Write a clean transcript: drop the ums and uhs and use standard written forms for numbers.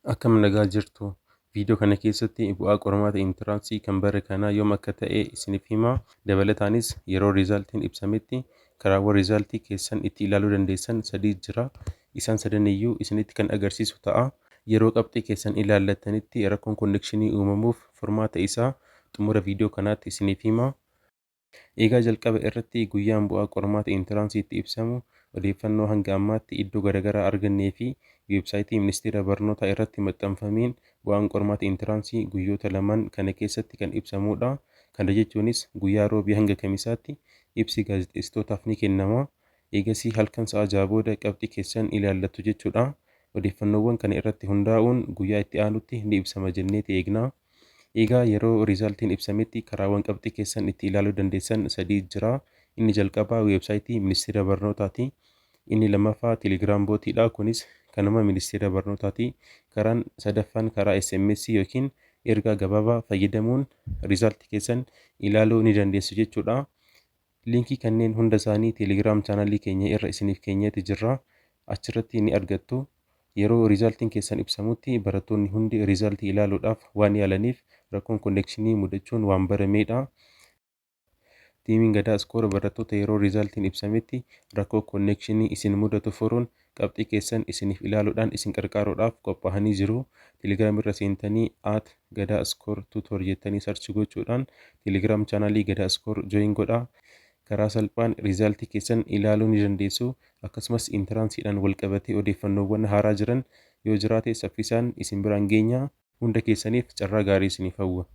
Akkam nagaa jirtu? Viidiyoo kana keessatti bu'aa qormaata entrance kan bara kanaa yoom akka ta'e isiniif hima. Dabalataanis yeroo resultiin ibsametti karaawwan result keessan itti ilaaluu dandeessan sadii jira. Isaan sadaniyyuu isinitti kan agarsiisu ta'a. Yeroo qabxii keessan ilaallattanitti rakkoon connection uumamuuf furmaata isaa xumura viidiyoo kanaatti isiniif hima. Egaa jalqaba irratti guyyaan bu'aa qormaata entrance itti ibsamu odeeffannoo hanga ammaatti iddoo garaagaraa argannee fi website ministeera barnootaa irratti maxxanfameen bu'aan qormaata entrance guyyoota lamaan kana keessatti kan ibsamudha. Kana jechuunis guyyaa Roobii hanga Kamisaatti ibsi gaazexeessitootaaf ni kennama. Eegasii halkan sa'a 6 booda qabxii keessan ilaallattu jechuudha. Odeeffannoowwan kana irratti hundaa'uun guyyaa itti aanutti ni ibsama jenneeti eegna. Egaa yeroo resultiin ibsametti karaawwan qabxii keessan itti ilaaluu dandeessan sadii jira. Inni jalqabaa website ministeera barnootaati. Inni lammaffaa Telegram botiidha. Kunis kanuma ministeera barnootaati. Karaan sadaffaan karaa SMS yookiin ergaa gabaabaa fayyadamuun result keessan ilaaluu ni dandeessu jechuudha. Link kanneen hunda isaanii Telegram channel keenya irra isiniif keenyatti jirra. Achirratti ni argattu. Yeroo resultiin keessan ibsamutti barattoonni hundi result ilaaluudhaaf waan yaalaniif rakkoon connection mudachuun waan barameedha. Teamiin Gadaa Score barattoota yeroo resultiin ibsametti rakkoo connection isin mudatu furuun qabxii keessan isiniif ilaaluudhaan isin qarqaaruudhaaf qophaa'anii jiru. Telegram irra seentanii @GadaaScoreTutor jettanii search gochuudhaan Telegram channel Gadaa Score join godhaa. Karaa salphaan result keessan ilaaluu ni dandeessu. Akkasumas entranceiidhaan wal qabatee odeeffannoowwan haaraa jiran yoo jiraate saffisaan isin biraan geenya. Hunda keessaniif carraa gaarii isiniif hawwa.